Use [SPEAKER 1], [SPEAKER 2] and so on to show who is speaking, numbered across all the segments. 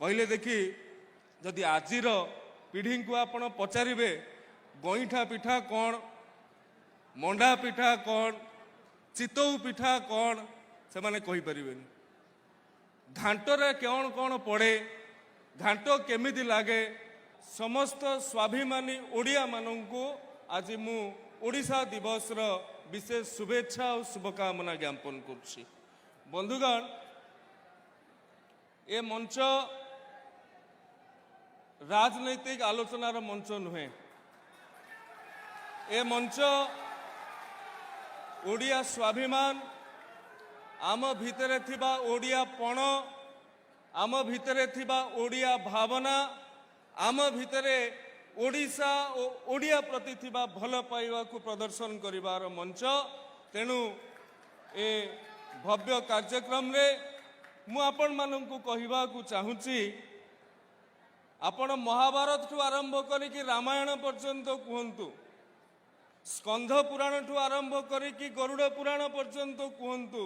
[SPEAKER 1] କହିଲେ ଦେଖି, ଯଦି ଆଜିର ପିଢ଼ିଙ୍କୁ ଆପଣ ପଚାରିବେ ଗଇଁଠା ପିଠା କ'ଣ, ମଣ୍ଡା ପିଠା କ'ଣ, ଚିତଉ ପିଠା କ'ଣ, ସେମାନେ କହିପାରିବେନି। ଘାଣ୍ଟରେ କ'ଣ କ'ଣ ପଡ଼େ, ଘାଣ୍ଟ କେମିତି ଲାଗେ। ସମସ୍ତ ସ୍ୱାଭିମାନୀ ଓଡ଼ିଆମାନଙ୍କୁ ଆଜି ମୁଁ ଓଡ଼ିଶା ଦିବସର ବିଶେଷ ଶୁଭେଚ୍ଛା ଆଉ ଶୁଭକାମନା ଜ୍ଞାପନ କରୁଛି। ବନ୍ଧୁଗଣ, ଏ ମଞ୍ଚ ରାଜନୈତିକ ଆଲୋଚନାର ମଞ୍ଚ ନୁହେଁ। ଏ ମଞ୍ଚ ଓଡ଼ିଆ ସ୍ୱାଭିମାନ, ଆମ ଭିତରେ ଥିବା ଓଡ଼ିଆ ପଣ, ଆମ ଭିତରେ ଥିବା ଓଡ଼ିଆ ଭାବନା, ଆମ ଭିତରେ ଓଡ଼ିଶା ଓ ଓଡ଼ିଆ ପ୍ରତି ଥିବା ଭଲ ପାଇବାକୁ ପ୍ରଦର୍ଶନ କରିବାର ମଞ୍ଚ। ତେଣୁ ଏ ଭବ୍ୟ କାର୍ଯ୍ୟକ୍ରମରେ ମୁଁ ଆପଣମାନଙ୍କୁ କହିବାକୁ ଚାହୁଁଛି, ଆପଣ ମହାଭାରତଠୁ ଆରମ୍ଭ କରିକି ରାମାୟଣ ପର୍ଯ୍ୟନ୍ତ କୁହନ୍ତୁ, ସ୍କନ୍ଧ ପୁରାଣଠୁ ଆରମ୍ଭ କରିକି ଗରୁଡ଼ ପୁରାଣ ପର୍ଯ୍ୟନ୍ତ କୁହନ୍ତୁ,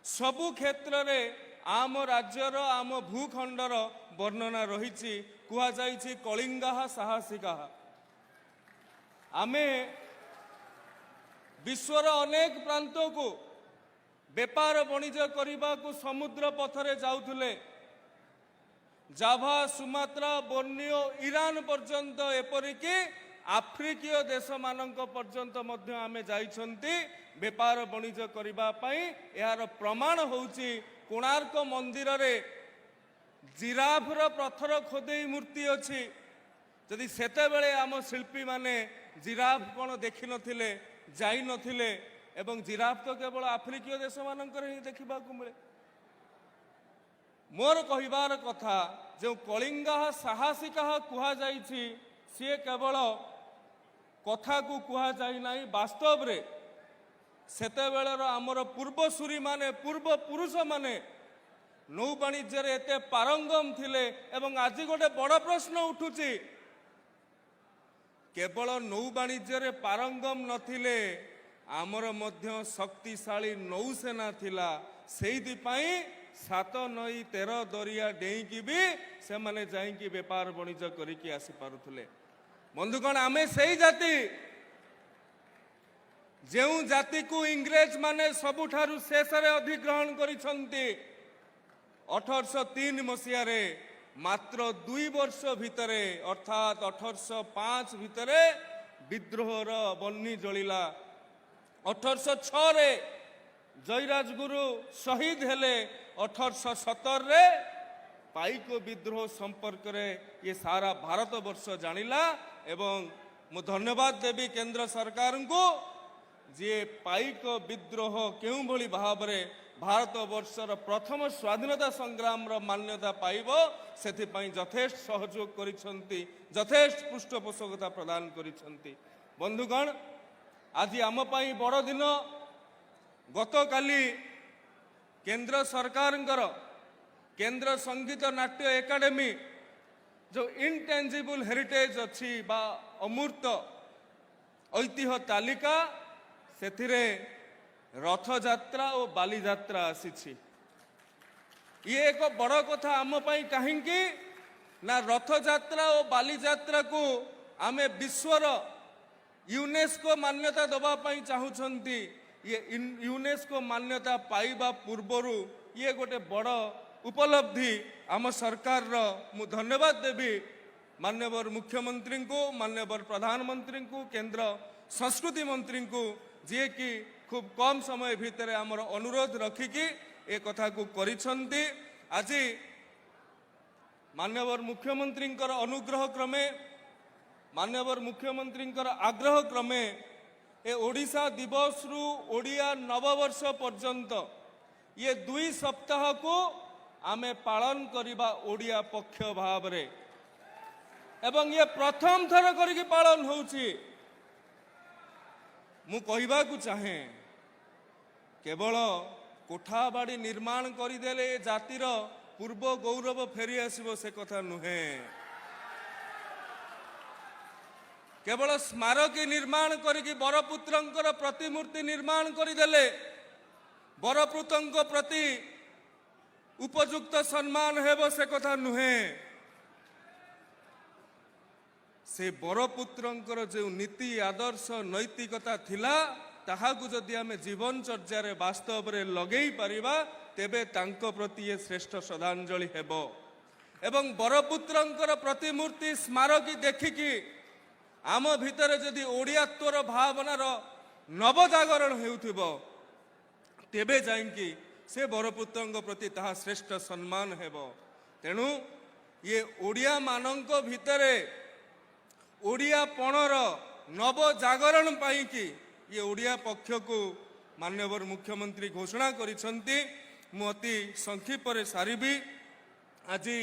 [SPEAKER 1] ସବୁ କ୍ଷେତ୍ରରେ ଆମ ରାଜ୍ୟର, ଆମ ଭୂଖଣ୍ଡର ବର୍ଣ୍ଣନା ରହିଛି। କୁହାଯାଇଛି, କଳିଙ୍ଗାଃ ସାହସିକାଃ। ଆମେ ବିଶ୍ୱର ଅନେକ ପ୍ରାନ୍ତକୁ ବେପାର ବଣିଜ କରିବାକୁ ସମୁଦ୍ର ପଥରେ ଯାଉଥିଲେ। ଜାଭା, ସୁମାତ୍ରା, ବୋର୍ନିଓ, ଇରାନ ପର୍ଯ୍ୟନ୍ତ, ଏପରିକି ଆଫ୍ରିକୀୟ ଦେଶମାନଙ୍କ ପର୍ଯ୍ୟନ୍ତ ମଧ୍ୟ ଆମେ ଯାଇଛନ୍ତି ବେପାର ବଣିଜ କରିବା ପାଇଁ। ଏହାର ପ୍ରମାଣ ହେଉଛି କୋଣାର୍କ ମନ୍ଦିରରେ ଜିରାଫର ପଥର ଖୋଦେଇ ମୂର୍ତ୍ତି ଅଛି। ଯଦି ସେତେବେଳେ ଆମ ଶିଳ୍ପୀମାନେ ଜିରାଫ କ'ଣ ଦେଖିନଥିଲେ, ଯାଇନଥିଲେ, ଏବଂ ଜିରାଫ ତ କେବଳ ଆଫ୍ରିକୀୟ ଦେଶମାନଙ୍କରେ ହିଁ ଦେଖିବାକୁ ମିଳେ। ମୋର କହିବାର କଥା, ଯେଉଁ କଳିଙ୍ଗାଃ ସାହସିକାଃ କୁହାଯାଇଛି, ସିଏ କେବଳ କଥାକୁ କୁହାଯାଇ ନାହିଁ। ବାସ୍ତବରେ ସେତେବେଳର ଆମର ପୂର୍ବସୂରୀମାନେ, ପୂର୍ବ ପୁରୁଷମାନେ ନୌବାଣିଜ୍ୟରେ ଏତେ ପାରଙ୍ଗମ ଥିଲେ। ଏବଂ ଆଜି ଗୋଟେ ବଡ଼ ପ୍ରଶ୍ନ ଉଠୁଛି, କେବଳ ନୌବାଣିଜ୍ୟରେ ପାରଙ୍ଗମ ନଥିଲେ, ଆମର ମଧ୍ୟ ଶକ୍ତିଶାଳୀ ନୌସେନା ଥିଲା। ସେଇଥିପାଇଁ ସାତ ନଈ ତେର ଦରିଆ ଡେଇଁକି ବି ସେମାନେ ଯାଇକି ବେପାର ବଣିଜ କରିକି ଆସିପାରୁଥିଲେ। ବନ୍ଧୁଗଣ, ଆମେ ସେଇ ଜାତି, ଯେଉଁ ଜାତିକୁ ଇଂରେଜ ମାନେ ସବୁଠାରୁ ଶେଷରେ ଅଧିଗ୍ରହଣ କରିଛନ୍ତି 1803 ମସିହାରେ। ମାତ୍ର 2 ବର୍ଷ ଭିତରେ, ଅର୍ଥାତ୍ 1805 ଭିତରେ ବିଦ୍ରୋହର ବହ୍ନି ଜଳିଲା। 1806ରେ ଜୟରାଜଗୁରୁ ଶହୀଦ ହେଲେ। 1817ରେ ପାଇକ ବିଦ୍ରୋହ ସମ୍ପର୍କରେ ଇଏ ସାରା ଭାରତ ବର୍ଷ ଜାଣିଲା। ଏବଂ ମୁଁ ଧନ୍ୟବାଦ ଦେବି କେନ୍ଦ୍ର ସରକାରଙ୍କୁ, ଯିଏ ପାଇକ ବିଦ୍ରୋହ କେଉଁଭଳି ଭାବରେ ଭାରତ ବର୍ଷର ପ୍ରଥମ ସ୍ୱାଧୀନତା ସଂଗ୍ରାମର ମାନ୍ୟତା ପାଇବ, ସେଥିପାଇଁ ଯଥେଷ୍ଟ ସହଯୋଗ କରିଛନ୍ତି, ଯଥେଷ୍ଟ ପୃଷ୍ଠପୋଷକତା ପ୍ରଦାନ କରିଛନ୍ତି। ବନ୍ଧୁଗଣ, ଆଜି ଆମ ପାଇଁ ବଡ଼ ଦିନ। ଗତକାଲି କେନ୍ଦ୍ର ସରକାରଙ୍କର କେନ୍ଦ୍ର ସଙ୍ଗୀତ ନାଟ୍ୟ ଏକାଡେମୀ ଯେଉଁ ଇନଟେଞ୍ଜିବୁଲ ହେରିଟେଜ ଅଛି ବା ଅମୂର୍ତ୍ତ ଐତିହ୍ୟ ତାଲିକା, ସେଥିରେ ରଥଯାତ୍ରା ଓ ବାଲିଯାତ୍ରା ଆସିଛି। ଇଏ ଏକ ବଡ଼ କଥା ଆମ ପାଇଁ। କାହିଁକି ନା ରଥଯାତ୍ରା ଓ ବାଲିଯାତ୍ରାକୁ ଆମେ ବିଶ୍ୱର ୟୁନେସ୍କୋ ମାନ୍ୟତା ଦେବା ପାଇଁ ଚାହୁଁଛନ୍ତି। ଇଏ ୟୁନେସ୍କୋ ମାନ୍ୟତା ପାଇବା ପୂର୍ବରୁ ଇଏ ଗୋଟେ ବଡ଼ ଉପଲବ୍ଧି ଆମ ସରକାରର। ମୁଁ ଧନ୍ୟବାଦ ଦେବି ମାନ୍ୟବର ମୁଖ୍ୟମନ୍ତ୍ରୀଙ୍କୁ, ମାନ୍ୟବର ପ୍ରଧାନମନ୍ତ୍ରୀଙ୍କୁ, କେନ୍ଦ୍ର ସଂସ୍କୃତି ମନ୍ତ୍ରୀଙ୍କୁ, ଯିଏକି ଖୁବ୍ କମ୍ ସମୟ ଭିତରେ ଆମର ଅନୁରୋଧ ରଖିକି ଏ କଥାକୁ କରିଛନ୍ତି। ଆଜି ମାନ୍ୟବର ମୁଖ୍ୟମନ୍ତ୍ରୀଙ୍କର ଅନୁଗ୍ରହ କ୍ରମେ, ମାନ୍ୟବର ମୁଖ୍ୟମନ୍ତ୍ରୀଙ୍କର ଆଗ୍ରହ କ୍ରମେ ଏ ଓଡ଼ିଶା ଦିବସରୁ ଓଡ଼ିଆ ନବବର୍ଷ ପର୍ଯ୍ୟନ୍ତ ଇଏ 2 ସପ୍ତାହକୁ ଆମେ ପାଳନ କରିବା ଓଡ଼ିଆ ପକ୍ଷ ଭାବରେ। ଏବଂ ଇଏ ପ୍ରଥମ ଥର କରିକି ପାଳନ ହେଉଛି। ମୁଁ କହିବାକୁ ଚାହେଁ, କେବଳ କୋଠାବାଡ଼ି ନିର୍ମାଣ କରିଦେଲେ ଏ ଜାତିର ପୂର୍ବ ଗୌରବ ଫେରି ଆସିବ, ସେ କଥା ନୁହେଁ। କେବଳ ସ୍ମାରକୀ ନିର୍ମାଣ କରିକି, ବରପୁତ୍ରଙ୍କର ପ୍ରତିମୂର୍ତ୍ତି ନିର୍ମାଣ କରିଦେଲେ, ବରପୁତ୍ରଙ୍କ ପ୍ରତି ଉପଯୁକ୍ତ ସମ୍ମାନ ହେବ ସେ କଥା ନୁହେଁ। ସେ ବରପୁତ୍ରଙ୍କର ଯେଉଁ ନୀତି, ଆଦର୍ଶ, ନୈତିକତା ଥିଲା, ତାହାକୁ ଯଦି ଆମେ ଜୀବନଚର୍ଯ୍ୟାରେ ବାସ୍ତବରେ ଲଗେଇ ପାରିବା, ତେବେ ତାଙ୍କ ପ୍ରତି ଏ ଶ୍ରେଷ୍ଠ ଶ୍ରଦ୍ଧାଞ୍ଜଳି ହେବ। ଏବଂ ବରପୁତ୍ରଙ୍କର ପ୍ରତିମୂର୍ତ୍ତି, ସ୍ମାରକୀ ଦେଖିକି ଆମ ଭିତରେ ଯଦି ଓଡ଼ିଆତ୍ୱର ଭାବନାର ନବଜାଗରଣ ହେଉଥିବ, ତେବେ ଯାଇକି ସେ ବରପୁତ୍ରଙ୍କ ପ୍ରତି ତାହା ଶ୍ରେଷ୍ଠ ସମ୍ମାନ ହେବ। ତେଣୁ ଇଏ ଓଡ଼ିଆମାନଙ୍କ ଭିତରେ ଓଡ଼ିଆପଣର ନବଜାଗରଣ ପାଇଁକି ଇଏ ଓଡ଼ିଆ ପକ୍ଷକୁ ମାନ୍ୟବର ମୁଖ୍ୟମନ୍ତ୍ରୀ ଘୋଷଣା କରିଛନ୍ତି। ମୁଁ ଅତି ସଂକ୍ଷିପ୍ତରେ ସାରିବି। ଆଜି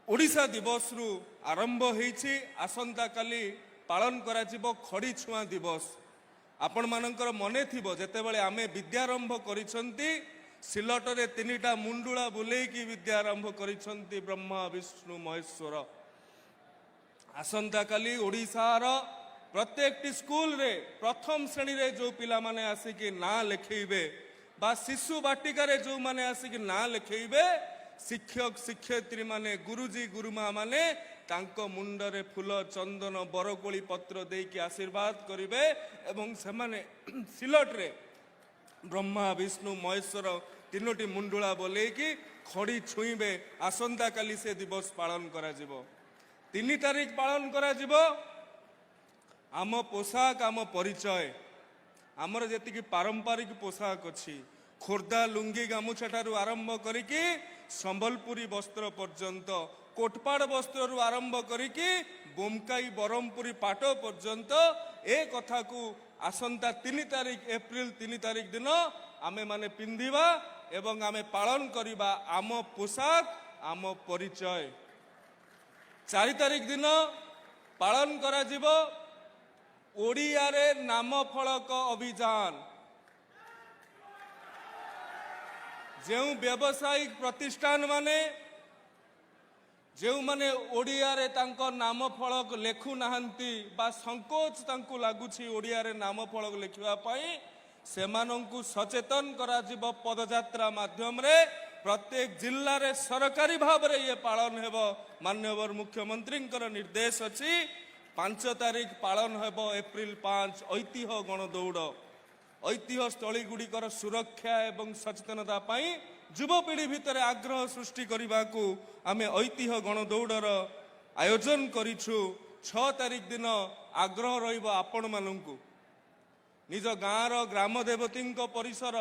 [SPEAKER 1] ଓଡ଼ିଶା ଦିବସରୁ ଆରମ୍ଭ ହେଇଛି। ଆସନ୍ତାକାଲି ପାଳନ କରାଯିବ ଖଡ଼ି ଛୁଆଁ ଦିବସ। ଆପଣମାନଙ୍କର ମନେ ଥିବ, ଯେତେବେଳେ ଆମେ ବିଦ୍ୟାରମ୍ଭ କରିଛନ୍ତି, ସିଲଟରେ ତିନିଟା ମୁଣ୍ଡୁଳା ବୁଲେଇକି ବିଦ୍ୟାରମ୍ଭ କରିଛନ୍ତି, ବ୍ରହ୍ମା, ବିଷ୍ଣୁ, ମହେଶ୍ୱର। ଆସନ୍ତାକାଲି ଓଡ଼ିଶାର ପ୍ରତ୍ୟେକଟି ସ୍କୁଲରେ ପ୍ରଥମ ଶ୍ରେଣୀରେ ଯେଉଁ ପିଲାମାନେ ଆସିକି ନାଁ ଲେଖେଇବେ ବା ଶିଶୁ ବାଟିକାରେ ଯେଉଁମାନେ ଆସିକି ନାଁ ଲେଖେଇବେ, ଶିକ୍ଷକ ଶିକ୍ଷୟିତ୍ରୀମାନେ, ଗୁରୁଜୀ ଗୁରୁମା ମାନେ ତାଙ୍କ ମୁଣ୍ଡରେ ଫୁଲ, ଚନ୍ଦନ, ବରକୋଳି ପତ୍ର ଦେଇକି ଆଶୀର୍ବାଦ କରିବେ ଏବଂ ସେମାନେ ସିଲଟରେ ବ୍ରହ୍ମା, ବିଷ୍ଣୁ, ମହେଶ୍ୱର ତିନୋଟି ମୁଣ୍ଡୁଳା ବୋଲେଇକି ଖଡ଼ି ଛୁଇଁବେ। ଆସନ୍ତାକାଲି ସେ ଦିବସ ପାଳନ କରାଯିବ। 3 ତାରିଖ ପାଳନ କରାଯିବ ଆମ ପୋଷାକ ଆମ ପରିଚୟ। ଆମର ଯେତିକି ପାରମ୍ପରିକ ପୋଷାକ ଅଛି, ଖୋର୍ଦ୍ଧା ଲୁଙ୍ଗି ଗାମୁଛା ଠାରୁ ଆରମ୍ଭ କରିକି ସମ୍ବଲପୁରୀ ବସ୍ତ୍ର ପର୍ଯ୍ୟନ୍ତ, କୋଟପାଡ଼ ବସ୍ତ୍ରରୁ ଆରମ୍ଭ କରିକି ବୋମକାଇ ବ୍ରହ୍ମପୁରୀ ପାଟ ପର୍ଯ୍ୟନ୍ତ, ଏ କଥାକୁ ଆସନ୍ତା 3 ତାରିଖ, ଏପ୍ରିଲ 3 ତାରିଖ ଦିନ ଆମେମାନେ ପିନ୍ଧିବା ଏବଂ ଆମେ ପାଳନ କରିବା ଆମ ପୋଷାକ ଆମ ପରିଚୟ। 4 ତାରିଖ ଦିନ ପାଳନ କରାଯିବ ଓଡ଼ିଆରେ ନାମ ଫଳକ ଅଭିଯାନ। ଯେଉଁ ବ୍ୟବସାୟିକ ପ୍ରତିଷ୍ଠାନ ମାନେ, ଯେଉଁମାନେ ଓଡ଼ିଆରେ ତାଙ୍କ ନାମ ଫଳକ ଲେଖୁନାହାନ୍ତି ବା ସଂକୋଚ ତାଙ୍କୁ ଲାଗୁଛି ଓଡ଼ିଆରେ ନାମ ଫଳକ ଲେଖିବା ପାଇଁ, ସେମାନଙ୍କୁ ସଚେତନ କରାଯିବ ପଦଯାତ୍ରା ମାଧ୍ୟମରେ। ପ୍ରତ୍ୟେକ ଜିଲ୍ଲାରେ ସରକାରୀ ଭାବରେ ଇଏ ପାଳନ ହେବ, ମାନ୍ୟବର ମୁଖ୍ୟମନ୍ତ୍ରୀଙ୍କର ନିର୍ଦ୍ଦେଶ ଅଛି। 5 ତାରିଖ ପାଳନ ହେବ, ଏପ୍ରିଲ 5, ଐତିହ୍ୟ ଗଣଦୌଡ଼। ଐତିହ୍ୟ ସ୍ଥଳୀ ଗୁଡ଼ିକର ସୁରକ୍ଷା ଏବଂ ସଚେତନତା ପାଇଁ ଯୁବପିଢ଼ି ଭିତରେ ଆଗ୍ରହ ସୃଷ୍ଟି କରିବାକୁ ଆମେ ଐତିହ୍ୟ ଗଣଦୌଡ଼ର ଆୟୋଜନ କରିଛୁ। 6 ତାରିଖ ଦିନ ଆଗ୍ରହ ରହିବ ଆପଣମାନଙ୍କୁ, ନିଜ ଗାଁର ଗ୍ରାମ ଦେବତୀଙ୍କ ପରିସର,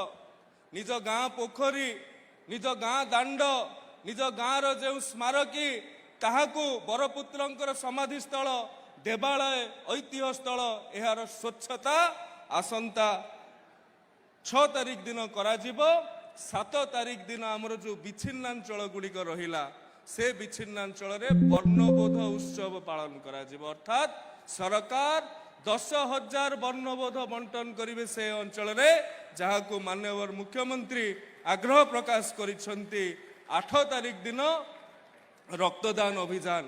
[SPEAKER 1] ନିଜ ଗାଁ ପୋଖରୀ, ନିଜ ଗାଁ ଦାଣ୍ଡ, ନିଜ ଗାଁର ଯେଉଁ ସ୍ମାରକୀ, ତାହାକୁ, ବରପୁତ୍ରଙ୍କର ସମାଧିସ୍ଥଳ, ଦେବାଳୟ, ଐତିହ୍ୟ ସ୍ଥଳ, ଏହାର ସ୍ୱଚ୍ଛତା ଆସନ୍ତା 6 ତାରିଖ ଦିନ କରାଯିବ। 7 ତାରିଖ ଦିନ ଆମର ଯେଉଁ ବିଚ୍ଛିନ୍ନାଞ୍ଚଳ ଗୁଡ଼ିକ ରହିଲା, ସେ ବିଚ୍ଛିନ୍ନାଞ୍ଚଳରେ ବର୍ଣ୍ଣବୋଧ ଉତ୍ସବ ପାଳନ କରାଯିବ। ଅର୍ଥାତ୍ ସରକାର 10,000 ବର୍ଣ୍ଣବୋଧ ବଣ୍ଟନ କରିବେ ସେ ଅଞ୍ଚଳରେ, ଯାହାକୁ ମାନ୍ୟବର ମୁଖ୍ୟମନ୍ତ୍ରୀ ଆଗ୍ରହ ପ୍ରକାଶ କରିଛନ୍ତି। 8 ତାରିଖ ଦିନ ରକ୍ତଦାନ ଅଭିଯାନ।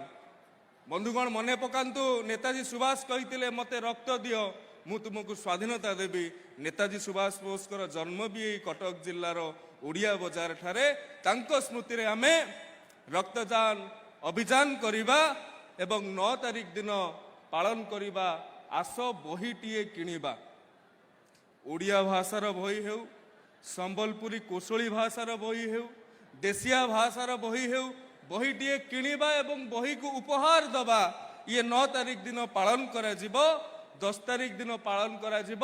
[SPEAKER 1] ବନ୍ଧୁଗଣ, ମନେ ପକାନ୍ତୁ, ନେତାଜୀ ସୁଭାଷ କହିଥିଲେ, "ମୋତେ ରକ୍ତ ଦିଅ, ମୁଁ ତୁମକୁ ସ୍ୱାଧୀନତା ଦେବି।" ନେତାଜୀ ସୁଭାଷ ବୋଷଙ୍କର ଜନ୍ମ ବି ଏଇ କଟକ ଜିଲ୍ଲାର ଓଡ଼ିଆ ବଜାର ଠାରେ। ତାଙ୍କ ସ୍ମୃତିରେ ଆମେ ରକ୍ତଦାନ ଅଭିଯାନ କରିବା ଏବଂ 9 ତାରିଖ ଦିନ ପାଳନ କରିବା ଆସ ବହିଟିଏ କିଣିବା। ଓଡ଼ିଆ ଭାଷାର ବହି ହେଉ, ସମ୍ବଲପୁରୀ କୋଶଳୀ ଭାଷାର ବହି ହେଉ, ଦେଶିଆ ଭାଷାର ବହି ହେଉ, ବହିଟିଏ କିଣିବା ଏବଂ ବହିକୁ ଉପହାର ଦେବା, ଇଏ 9 ତାରିଖ ଦିନ ପାଳନ କରାଯିବ। 10 ତାରିଖ ଦିନ ପାଳନ କରାଯିବ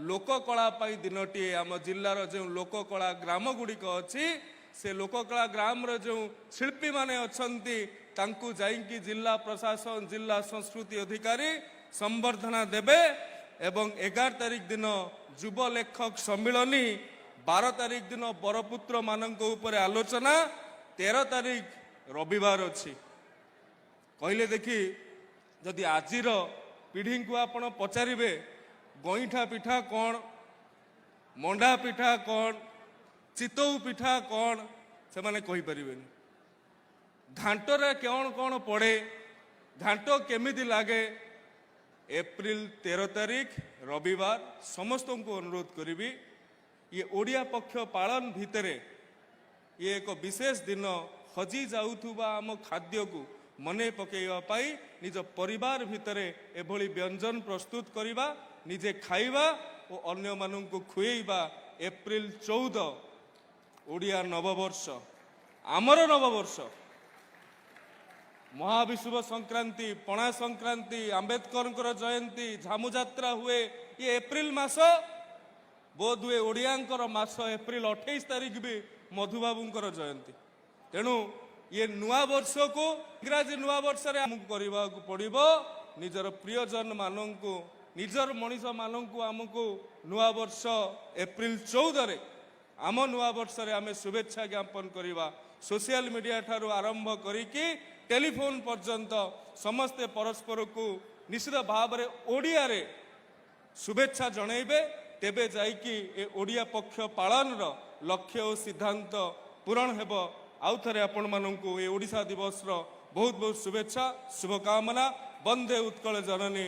[SPEAKER 1] ଲୋକକଳା ପାଇଁ ଦିନଟିଏ। ଆମ ଜିଲ୍ଲାର ଯେଉଁ ଲୋକକଳା ଗ୍ରାମ ଗୁଡ଼ିକ ଅଛି, ସେ ଲୋକକଳା ଗ୍ରାମର ଯେଉଁ ଶିଳ୍ପୀମାନେ ଅଛନ୍ତି, ତାଙ୍କୁ ଯାଇକି ଜିଲ୍ଲା ପ୍ରଶାସନ, ଜିଲ୍ଲା ସଂସ୍କୃତି ଅଧିକାରୀ ସମ୍ବର୍ଦ୍ଧନା ଦେବେ। ଏବଂ 11 ତାରିଖ ଦିନ ଯୁବ ଲେଖକ ସମ୍ମିଳନୀ, 12 ତାରିଖ ଦିନ ବରପୁତ୍ରମାନଙ୍କ ଉପରେ ଆଲୋଚନା। 13 ତାରିଖ ରବିବାର ଅଛି। କହିଲେ ଦେଖି, ଯଦି ଆଜିର ପିଢ଼ିଙ୍କୁ ଆପଣ ପଚାରିବେ ଗଇଁଠା ପିଠା କ'ଣ, ମଣ୍ଡା ପିଠା କ'ଣ, ଚିତଉ ପିଠା କ'ଣ, ସେମାନେ କହିପାରିବେନି। ଘାଣ୍ଟରେ କ'ଣ କ'ଣ ପଡ଼େ, ଘାଣ୍ଟ କେମିତି ଲାଗେ। ଏପ୍ରିଲ 13 ତାରିଖ ରବିବାର, ସମସ୍ତଙ୍କୁ ଅନୁରୋଧ କରିବି, ଇଏ ଓଡ଼ିଆ ପକ୍ଷ ପାଳନ ଭିତରେ ଇଏ ଏକ ବିଶେଷ ଦିନ। ହଜି ଯାଉଥିବା ଆମ ଖାଦ୍ୟକୁ ମନେ ପକାଇବା ପାଇଁ ନିଜ ପରିବାର ଭିତରେ ଏଭଳି ବ୍ୟଞ୍ଜନ ପ୍ରସ୍ତୁତ କରିବା, ନିଜେ ଖାଇବା ଓ ଅନ୍ୟମାନଙ୍କୁ ଖୁଏଇବା। ଏପ୍ରିଲ 14 ଓଡ଼ିଆ ନବବର୍ଷ, ଆମର ନବବର୍ଷ। ମହାବିଷୁବ ସଂକ୍ରାନ୍ତି, ପଣା ସଂକ୍ରାନ୍ତି, ଆମ୍ବେଦକରଙ୍କର ଜୟନ୍ତୀ, ଝାମୁଯାତ୍ରା ହୁଏ ଇଏ ଏପ୍ରିଲ ମାସ। ବୋଧହୁଏ ଓଡ଼ିଆଙ୍କର ମାସ ଏପ୍ରିଲ 28 ତାରିଖ ବି ମଧୁବାବୁଙ୍କର ଜୟନ୍ତୀ। ତେଣୁ ଇଏ ନୂଆ ବର୍ଷକୁ ଇଂରାଜୀ ନୂଆ ବର୍ଷରେ ଆମକୁ କରିବାକୁ ପଡ଼ିବ। ନିଜର ପ୍ରିୟଜନ ମାନଙ୍କୁ, ନିଜର ମଣିଷମାନଙ୍କୁ ଆମକୁ ନୂଆ ବର୍ଷ ଏପ୍ରିଲ 14ରେ ଆମ ନୂଆ ବର୍ଷରେ ଆମେ ଶୁଭେଚ୍ଛା ଜ୍ଞାପନ କରିବା। ସୋସିଆଲ ମିଡ଼ିଆ ଠାରୁ ଆରମ୍ଭ କରିକି ଟେଲିଫୋନ ପର୍ଯ୍ୟନ୍ତ ସମସ୍ତେ ପରସ୍ପରକୁ ନିଶ୍ଚିତ ଭାବରେ ଓଡ଼ିଆରେ ଶୁଭେଚ୍ଛା ଜଣାଇବେ, ତେବେ ଯାଇକି ଏ ଓଡ଼ିଆ ପକ୍ଷ ପାଳନର ଲକ୍ଷ୍ୟ ଓ ସିଦ୍ଧାନ୍ତ ପୂରଣ ହେବ। ଆଉ ଥରେ ଆପଣମାନଙ୍କୁ ଏ ଓଡ଼ିଶା ଦିବସର ବହୁତ ବହୁତ ଶୁଭେଚ୍ଛା, ଶୁଭକାମନା। ବନ୍ଦେ ଉତ୍କଳ ଜନନୀ।